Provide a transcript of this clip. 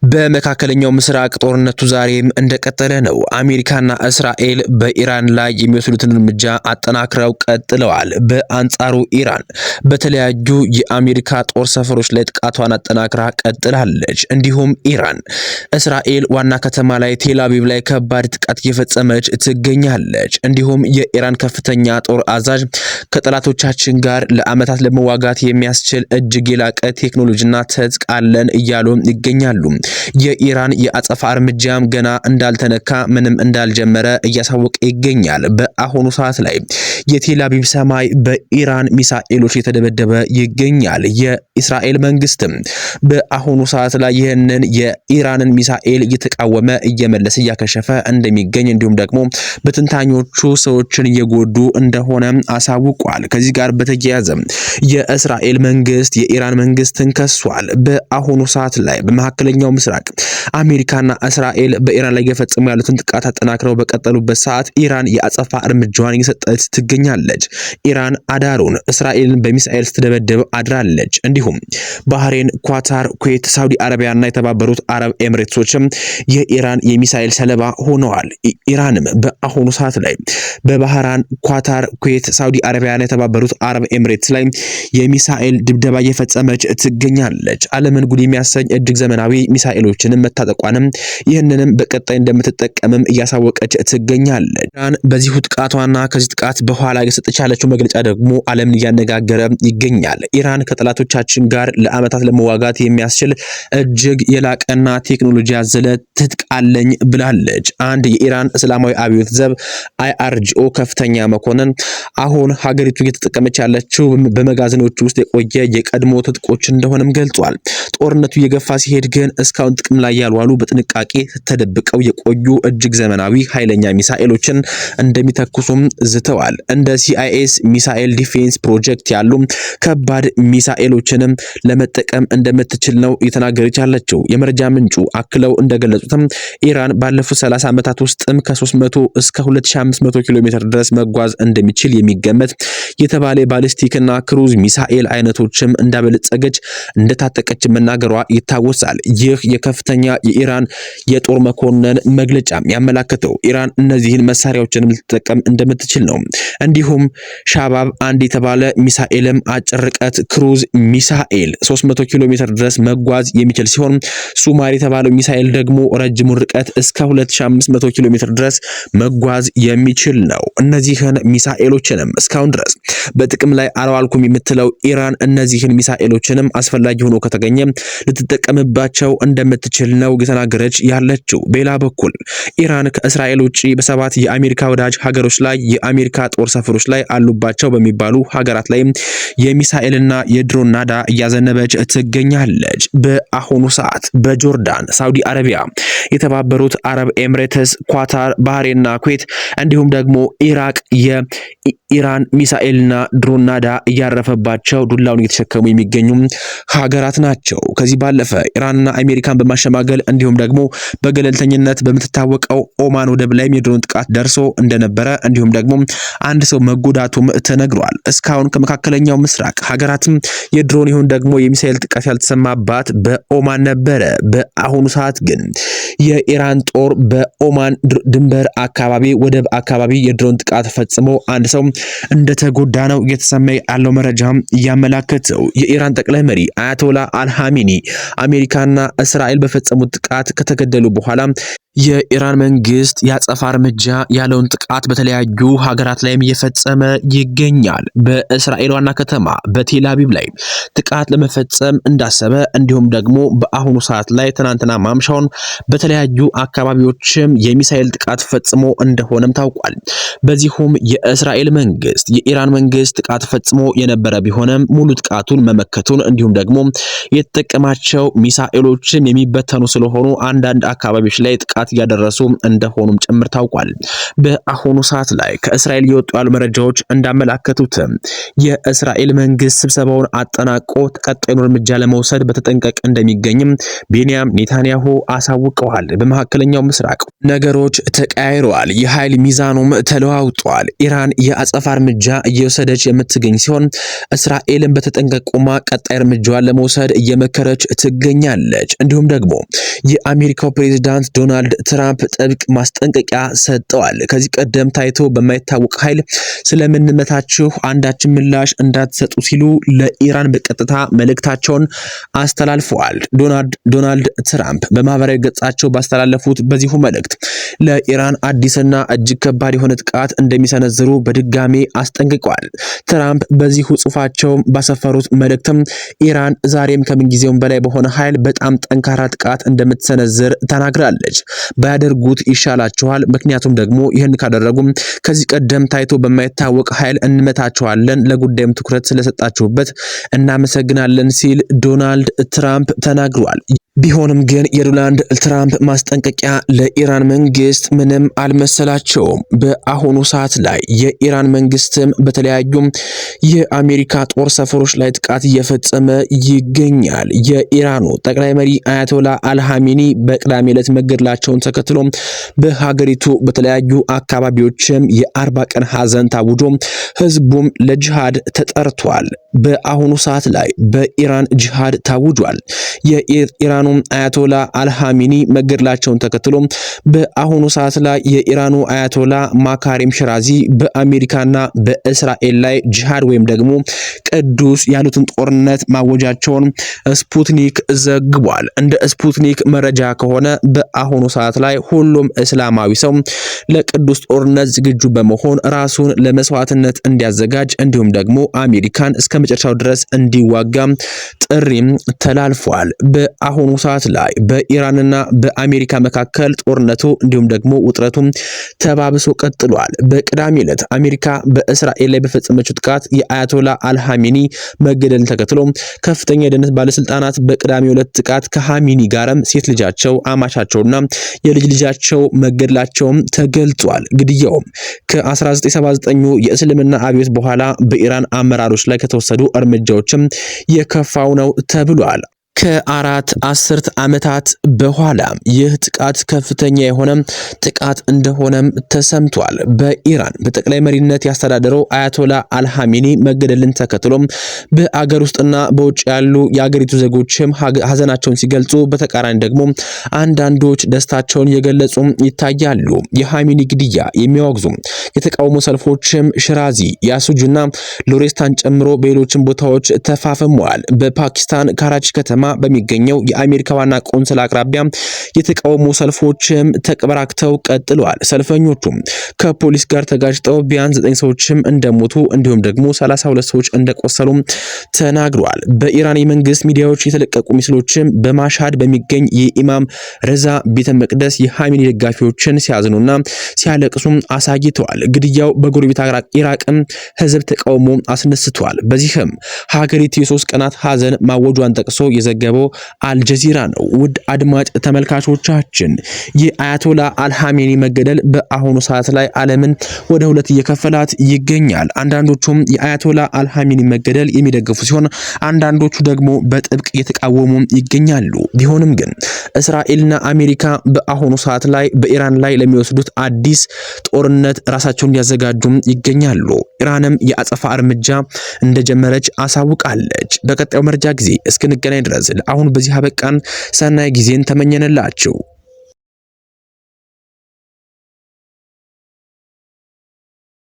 በመካከለኛው ምስራቅ ጦርነቱ ዛሬም እንደቀጠለ ነው። አሜሪካና እስራኤል በኢራን ላይ የሚወስዱትን እርምጃ አጠናክረው ቀጥለዋል። በአንጻሩ ኢራን በተለያዩ የአሜሪካ ጦር ሰፈሮች ላይ ጥቃቷን አጠናክራ ቀጥላለች። እንዲሁም ኢራን እስራኤል ዋና ከተማ ላይ ቴልአቪቭ ላይ ከባድ ጥቃት እየፈጸመች ትገኛለች። እንዲሁም የኢራን ከፍተኛ ጦር አዛዥ ከጠላቶቻችን ጋር ለዓመታት ለመዋጋት የሚያስችል እጅግ የላቀ ቴክኖሎጂና ትጥቅ አለን እያሉ ይገኛሉ። የኢራን የአጸፋ እርምጃም ገና እንዳልተነካ ምንም እንዳልጀመረ እያሳወቀ ይገኛል። በአሁኑ ሰዓት ላይ የቴልአቪቭ ሰማይ በኢራን ሚሳኤሎች የተደበደበ ይገኛል። የእስራኤል መንግስትም በአሁኑ ሰዓት ላይ ይህንን የኢራንን ሚሳኤል እየተቃወመ እየመለሰ እያከሸፈ እንደሚገኝ እንዲሁም ደግሞ በትንታኞቹ ሰዎችን እየጎዱ እንደሆነ አሳውቋል። ከዚህ ጋር በተያያዘ የእስራኤል መንግስት የኢራን መንግስትን ከሷል። በአሁኑ ሰዓት ላይ በመካከለኛው ምስራቅ አሜሪካና እስራኤል በኢራን ላይ እየፈጸሙ ያሉትን ጥቃት አጠናክረው በቀጠሉበት ሰዓት ኢራን የአጸፋ እርምጃዋን እየሰጠች ትገኛለች። ኢራን አዳሩን እስራኤልን በሚሳኤል ስትደበድብ አድራለች። እንዲሁም ባህሬን፣ ኳታር፣ ኩዌት፣ ሳውዲ አረቢያና የተባበሩት አረብ ኤምሬትሶችም የኢራን የሚሳኤል ሰለባ ሆነዋል። ኢራንም በአሁኑ ሰዓት ላይ በባህራን፣ ኳታር፣ ኩዌት፣ ሳውዲ አረቢያና የተባበሩት አረብ ኤምሬትስ ላይ የሚሳኤል ድብደባ እየፈጸመች ትገኛለች። ዓለምን ጉድ የሚያሰኝ እጅግ ዘመናዊ ሚሳኤሎችንም መታጠቋንም ይህንንም በቀጣይ እንደምትጠቀምም እያሳወቀች ትገኛለች። ኢራን በዚሁ ጥቃቷና ከዚህ ጥቃት በኋላ የሰጠች ያለችው መግለጫ ደግሞ ዓለምን እያነጋገረ ይገኛል። ኢራን ከጠላቶቻችን ጋር ለዓመታት ለመዋጋት የሚያስችል እጅግ የላቀና ቴክኖሎጂ ያዘለ ትጥቅ አለኝ ብላለች። አንድ የኢራን እስላማዊ አብዮት ዘብ IRGC ከፍተኛ መኮንን አሁን ሀገሪቱ እየተጠቀመች ያለችው በመጋዘኖች ውስጥ የቆየ የቀድሞ ትጥቆች እንደሆነም ገልጿል። ጦርነቱ እየገፋ ሲሄድ ግን እስካሁን ጥቅም ላይ ያልዋሉ በጥንቃቄ ተደብቀው የቆዩ እጅግ ዘመናዊ ኃይለኛ ሚሳኤሎችን እንደሚተኩሱም ዝተዋል። እንደ CIS Missile Defense Project ያሉ ከባድ ሚሳኤሎችንም ለመጠቀም እንደምትችል ነው እየተናገረች ያለችው። የመረጃ ምንጩ አክለው እንደገለጹትም ኢራን ባለፉት 30 ዓመታት ውስጥም ከ300 እስከ 2500 ኪሎ ሜትር ድረስ መጓዝ እንደሚችል የሚገመት የተባለ የባሊስቲክና ክሩዝ ሚሳኤል አይነቶችም እንዳበለጸገች እንደታጠቀች መናገሯ ይታወሳል። ይህ የከፍተኛ የኢራን የጦር መኮንን መግለጫ ያመላከተው ኢራን እነዚህን መሳሪያዎችንም ልትጠቀም እንደምትችል ነው። እንዲሁም ሻባብ አንድ የተባለ ሚሳኤልም አጭር ርቀት ክሩዝ ሚሳኤል 300 ኪሎ ሜትር ድረስ መጓዝ የሚችል ሲሆን ሱማር የተባለው ሚሳኤል ደግሞ ረጅሙን ርቀት እስከ 2500 ኪሎ ሜትር ድረስ መጓዝ የሚችል ነው። እነዚህን ሚሳኤሎችንም እስካሁን ድረስ በጥቅም ላይ አላዋልኩም የምትለው ኢራን እነዚህን ሚሳኤሎችንም አስፈላጊ ሆኖ ከተገኘ ልትጠቀምባቸው እንደምትችል ነው እየተናገረች ያለችው። በሌላ በኩል ኢራን ከእስራኤል ውጭ በሰባት የአሜሪካ ወዳጅ ሀገሮች ላይ የአሜሪካ ጦር ሰፈሮች ላይ አሉባቸው በሚባሉ ሀገራት ላይ የሚሳኤልና የድሮን ናዳ እያዘነበች ትገኛለች። በአሁኑ ሰዓት በጆርዳን፣ ሳውዲ አረቢያ፣ የተባበሩት አረብ ኤምሬትስ፣ ኳታር፣ ባህሬንና ኩዌት እንዲሁም ደግሞ ኢራቅ የኢራን ሚሳኤልና ድሮን ናዳ እያረፈባቸው ዱላውን እየተሸከሙ የሚገኙ ሀገራት ናቸው። ከዚህ ባለፈ ኢራንና አሜሪካን በማሸማገል እንዲሁም ደግሞ በገለልተኝነት በምትታወቀው ኦማን ወደብ ላይም የድሮን ጥቃት ደርሶ እንደነበረ እንዲሁም ደግሞ አንድ ሰው መጎዳቱም ተነግሯል። እስካሁን ከመካከለኛው ምስራቅ ሀገራትም የድሮን ይሁን ደግሞ የሚሳኤል ጥቃት ያልተሰማባት በኦማን ነበረ። በአሁኑ ሰዓት ግን የኢራን ጦር በኦማን ድንበር አካባቢ ወደብ አካባቢ የድሮን ጥቃት ፈጽሞ አንድ ሰው እንደተጎዳ ነው እየተሰማ ያለው መረጃም እያመላከተው። የኢራን ጠቅላይ መሪ አያቶላ አልሃሚኒ አሜሪካና እስራኤል በፈጸሙት ጥቃት ከተገደሉ በኋላ የኢራን መንግስት የአጸፋ እርምጃ ያለውን ጥቃት በተለያዩ ሀገራት ላይም እየፈጸመ ይገኛል። በእስራኤል ዋና ከተማ በቴልአቪቭ ላይ ጥቃት ለመፈጸም እንዳሰበ እንዲሁም ደግሞ በአሁኑ ሰዓት ላይ ትናንትና ማምሻውን በተለያዩ አካባቢዎችም የሚሳኤል ጥቃት ፈጽሞ እንደሆነም ታውቋል። በዚሁም የእስራኤል መንግስት የኢራን መንግስት ጥቃት ፈጽሞ የነበረ ቢሆንም ሙሉ ጥቃቱን መመከቱን እንዲሁም ደግሞ የተጠቀማቸው ሚሳኤሎችም የሚበተኑ ስለሆኑ አንዳንድ አካባቢዎች ላይ ጥቃት ጥቃት እያደረሱ እንደሆኑም ጭምር ታውቋል። በአሁኑ ሰዓት ላይ ከእስራኤል የወጡ ያሉ መረጃዎች እንዳመላከቱት የእስራኤል መንግስት ስብሰባውን አጠናቆ ቀጣዩን እርምጃ ለመውሰድ በተጠንቀቅ እንደሚገኝም ቤንያም ኔታንያሁ አሳውቀዋል። በመካከለኛው ምስራቅ ነገሮች ተቀያይረዋል። የኃይል ሚዛኑም ተለዋውጧል። ኢራን የአጸፋ እርምጃ እየወሰደች የምትገኝ ሲሆን እስራኤልን በተጠንቀቅ ቆማ ቀጣይ እርምጃዋን ለመውሰድ እየመከረች ትገኛለች። እንዲሁም ደግሞ የአሜሪካው ፕሬዚዳንት ዶናልድ ትራምፕ ጥብቅ ማስጠንቀቂያ ሰጥተዋል። ከዚህ ቀደም ታይቶ በማይታወቅ ኃይል ስለምንመታችሁ አንዳችን ምላሽ እንዳትሰጡ ሲሉ ለኢራን በቀጥታ መልእክታቸውን አስተላልፈዋል። ዶናልድ ትራምፕ በማህበራዊ ገጻቸው ባስተላለፉት በዚሁ መልእክት ለኢራን አዲስና እጅግ ከባድ የሆነ ጥቃት እንደሚሰነዝሩ በድጋሜ አስጠንቅቀዋል። ትራምፕ በዚሁ ጽሑፋቸው ባሰፈሩት መልእክትም ኢራን ዛሬም ከምንጊዜውም በላይ በሆነ ኃይል በጣም ጠንካራ ጥቃት እንደምትሰነዝር ተናግራለች። ባያደርጉት ይሻላቸዋል። ምክንያቱም ደግሞ ይህን ካደረጉም ከዚህ ቀደም ታይቶ በማይታወቅ ኃይል እንመታቸዋለን። ለጉዳዩም ትኩረት ስለሰጣችሁበት እናመሰግናለን ሲል ዶናልድ ትራምፕ ተናግሯል። ቢሆንም ግን የዶናልድ ትራምፕ ማስጠንቀቂያ ለኢራን መንግስት ምንም አልመሰላቸውም። በአሁኑ ሰዓት ላይ የኢራን መንግስትም በተለያዩ የአሜሪካ ጦር ሰፈሮች ላይ ጥቃት እየፈጸመ ይገኛል። የኢራኑ ጠቅላይ መሪ አያቶላ አልሃሚኒ በቅዳሜ ዕለት መገደላቸውን ተከትሎ በሀገሪቱ በተለያዩ አካባቢዎችም የ40 ቀን ሀዘን ታውጆ ህዝቡም ለጅሃድ ተጠርቷል። በአሁኑ ሰዓት ላይ በኢራን ጅሃድ ታውጇል። የኢራኑ አያቶላ አልሃሚኒ መገደላቸውን ተከትሎ በአሁኑ ሰዓት ላይ የኢራኑ አያቶላ ማካሪም ሽራዚ በአሜሪካና በእስራኤል ላይ ጅሃድ ወይም ደግሞ ቅዱስ ያሉትን ጦርነት ማወጃቸውን ስፑትኒክ ዘግቧል። እንደ ስፑትኒክ መረጃ ከሆነ በአሁኑ ሰዓት ላይ ሁሉም እስላማዊ ሰው ለቅዱስ ጦርነት ዝግጁ በመሆን ራሱን ለመስዋዕትነት እንዲያዘጋጅ እንዲሁም ደግሞ አሜሪካን እስከ መጨረሻው ድረስ እንዲዋጋ ጥሪም ተላልፏል። በአሁኑ ሰዓት ላይ በኢራንና በአሜሪካ መካከል ጦርነቱ እንዲሁም ደግሞ ውጥረቱ ተባብሶ ቀጥሏል። በቅዳሜ ዕለት አሜሪካ በእስራኤል ላይ በፈጸመችው ጥቃት የአያቶላ አልሃሚኒ መገደልን ተከትሎ ከፍተኛ የደህንነት ባለስልጣናት በቅዳሜ ዕለት ጥቃት ከሃሚኒ ጋርም ሴት ልጃቸው፣ አማቻቸውና የልጅ ልጃቸው መገደላቸውም ተገልጿል። ግድያውም ከ1979 የእስልምና አብዮት በኋላ በኢራን አመራሮች ላይ ከተወሰዱ እርምጃዎችም የከፋው ነው ተብሏል። ከ4 አስርት ዓመታት በኋላ ይህ ጥቃት ከፍተኛ የሆነ ጥቃት እንደሆነም ተሰምቷል። በኢራን በጠቅላይ መሪነት ያስተዳደረው አያቶላ አልሃሚኒ መገደልን ተከትሎም በአገር ውስጥና በውጭ ያሉ የአገሪቱ ዜጎችም ሀዘናቸውን ሲገልጹ፣ በተቃራኒ ደግሞ አንዳንዶች ደስታቸውን የገለጹ ይታያሉ። የሃሚኒ ግድያ የሚያወግዙ የተቃውሞ ሰልፎችም ሽራዚ፣ ያሱጅና ሎሬስታን ጨምሮ በሌሎችም ቦታዎች ተፋፍመዋል። በፓኪስታን ካራቺ ከተማ በሚገኘው የአሜሪካ ዋና ቆንስላ አቅራቢያ የተቃውሞ ሰልፎችም ተበራክተው ቀጥለዋል። ሰልፈኞቹም ከፖሊስ ጋር ተጋጭተው ቢያንስ 9 ሰዎችም እንደሞቱ እንዲሁም ደግሞ 32 ሰዎች እንደቆሰሉ ተናግረዋል። በኢራን የመንግስት ሚዲያዎች የተለቀቁ ምስሎችም በማሻድ በሚገኝ የኢማም ረዛ ቤተ መቅደስ የሃሚኒ ደጋፊዎችን ሲያዝኑና ሲያለቅሱም አሳይተዋል። ግድያው በጎረቤት ኢራቅም ህዝብ ተቃውሞ አስነስቷል። በዚህም ሀገሪቱ የ3 ቀናት ሀዘን ማወጇን ጠቅሶ የዘገበው አልጀዚራ ነው። ውድ አድማጭ ተመልካቾቻችን የአያቶላ አልሃሜኒ መገደል በአሁኑ ሰዓት ላይ ዓለምን ወደ ሁለት እየከፈላት ይገኛል። አንዳንዶቹም የአያቶላ አልሃሜኒ መገደል የሚደግፉ ሲሆን፣ አንዳንዶቹ ደግሞ በጥብቅ እየተቃወሙ ይገኛሉ። ቢሆንም ግን እስራኤልና አሜሪካ በአሁኑ ሰዓት ላይ በኢራን ላይ ለሚወስዱት አዲስ ጦርነት ራሳቸውን እንዲያዘጋጁም ይገኛሉ። ኢራንም የአጸፋ እርምጃ እንደጀመረች አሳውቃለች። በቀጣዩ መረጃ ጊዜ እስክንገናኝ ድረስ ለአሁኑ በዚህ አበቃን። ሰናይ ጊዜን ተመኘንላችሁ።